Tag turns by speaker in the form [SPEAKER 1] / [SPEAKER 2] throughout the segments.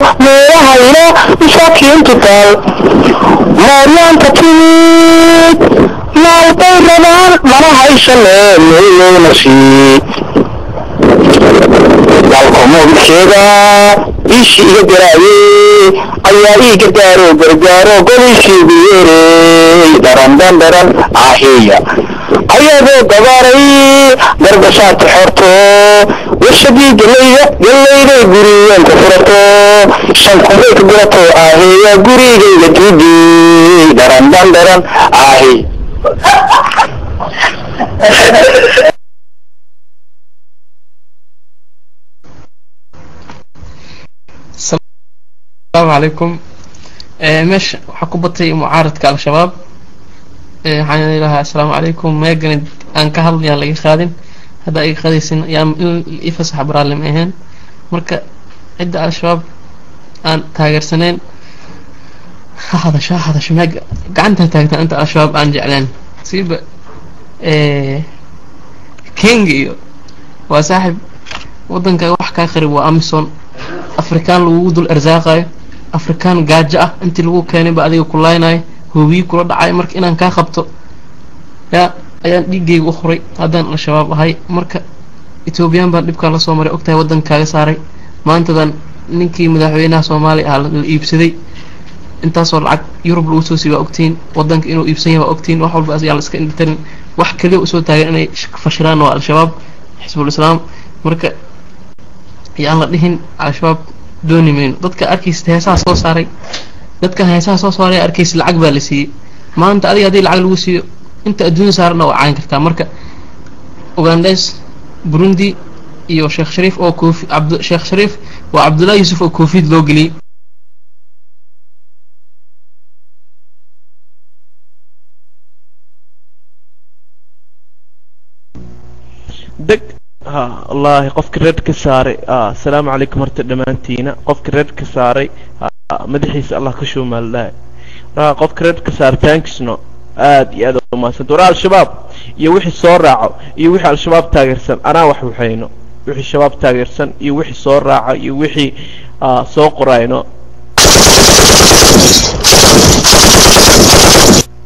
[SPEAKER 1] Meelahayna masaakiintu taal mooryaanta timid maalbay rabaan mana haysanee meelowna sii dalka mobilkeeda ishi iga garaaye ayaa ii gargaaro gargaaro goliisiigu yeerey dharan dhan dharan ahiya ayadoo gabaaray gargashaati xorto warshadii galayda galayday guriyeen ku furato 5 kunbay ka gurato ahiya gurigayga diidey dharan dhan dharan ahi.
[SPEAKER 2] Asalaamu calaykum. Meesha waxaa ku batay mucaaradka Al-Shabaab. Waxaan ilahaa assalaamu calaykum. Meegan aan ka hadlayaan laga qaadin, haddaa iga qaadaysin yaa in i fasax baraalim ahayn. Marka cidda Al-Shabaab aan taageersaneyn ha hadasho, ha hadasho, meeg gacanta taagtaan inta Al-Shabaab aan jecleen siiba Kenya iyo waa saaxib waddanka wax kaa qarib waa Amison Afrikaan lagugu dul arsaaqayo, Afrikaan gaajo ah intii lagu keenay ba adiga ku laaynayo, hoobiyi kula dhacay. Marka inaan kaa qabto yaa ayaan dhiiggayga u huray haddaan Al-Shabaab ahay. Marka Ethoobiyan baan dhibkaa lasoo maray, ogtahay waddanka kaaga saaray. Maantadan ninkii madaxweynaha Soomaaliya ahaa la iibsaday, intaasoo lacag Yurub lagu soo siiy waa ogtihiin, waddanka inuu iibsan yahay waa ogtihiin. Wax walba ayaa la iska indhatarin, wax kaliya usoo taagan inay fashilaan waa Al-Shabaab, Xisbul Islaam. Marka yaan la dhihin Al-Shabaab dooni mayno. Dadka arkaysa heesaha soo saaray, dadkan heesaha soo saaray arkaysa lacag baa la siiyey. Maanta adiga haddii lacag lagu siiyo inta adduunya saarana waa cayn kartaa. Marka Ugandes, Burundi iyo Sheekh Shariif oo koofi Cabd Sheekh Shariif waa Cabdullahi Yuusuf oo koofid loo geliyey.
[SPEAKER 3] Deg ha wallaahi qofka reer ka saaray. Asalaamu calaykum horta dhammaantiina. Qofka reer ka saaray madaxiisa Allah ka shuumaaldhahay. Waraa qofka reer ka saaray, thanksno, aad iyo aad umahadsanta. Waraa Al-Shabaab iyo wixii soo raaco iyo wixii Al-Shabaab taageersan anaa wax waxayno, wixii Shabaab taageersan iyo wixii soo raaca iyo wixii soo qorayno,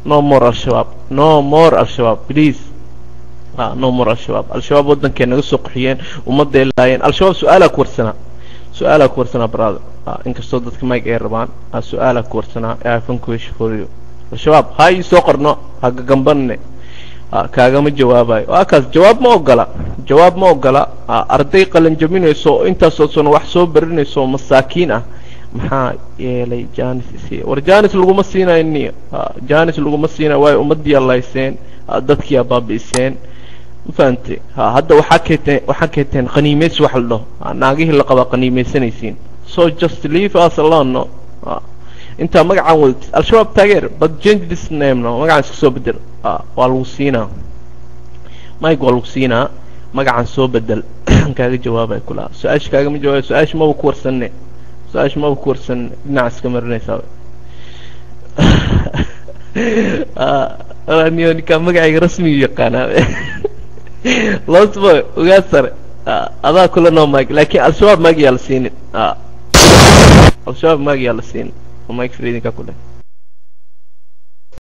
[SPEAKER 3] no more Al-Shabaab, no more Al-Shabaab, please, no more Al-Shabaab. Al-Shabaab waddankay naga soo qaxiyeen, ummadday laayeen Al-Shabaab. Su-aalaa ku warsanaa, su-aalaa ku warsanaa brother, inkastoo dadka mike ay rabaan, su-aalaa ku warsanaa. Iphone question for you. Al-Shabaab ha ii soo qorno, ha gagambanne, kaagama jawaabayo. Waa kaas, jawaab ma ogola, jawaab ma ogola. Arday qalin jabinayso oo intaasoo sano wax soo barinayso oo masaakiin ah, maxaa yeelay janis isiiya? War janis laguma siinayo niyo, janis laguma siinayo, waayo ummaddiyaa layseen, dadkiyaa baabi'iseen, ma fahantay? Ha hadda waxaa keenteen, waxaa keenteen qaniimaysi wax la dhaho, naagihii la qabaa qaniimaysanaysiin. So just leave us alone, no. Intaa magacaan wadatid Al-Shabaab taageer, but change this name, no, magacaan iska soo bedel. Waa lagu siinaa mike, waa lagu siinaa, magacaan soo bedel kaaga jawaabay kulaha. Su-aasha kaagama jawaabayo, su-aasha maba ku warsanne, su-aasha maba ku warsanne, dhinaca iska marinaysaa. Niyo ninkaa magacayga rasmiga yaqaanaa lost boy ugaa sare adaa kula, no mike, laakiin Al-Shabaab mag yaa la siinin, Al-Shabaab mag yaa la siinin, mike fridinka kule.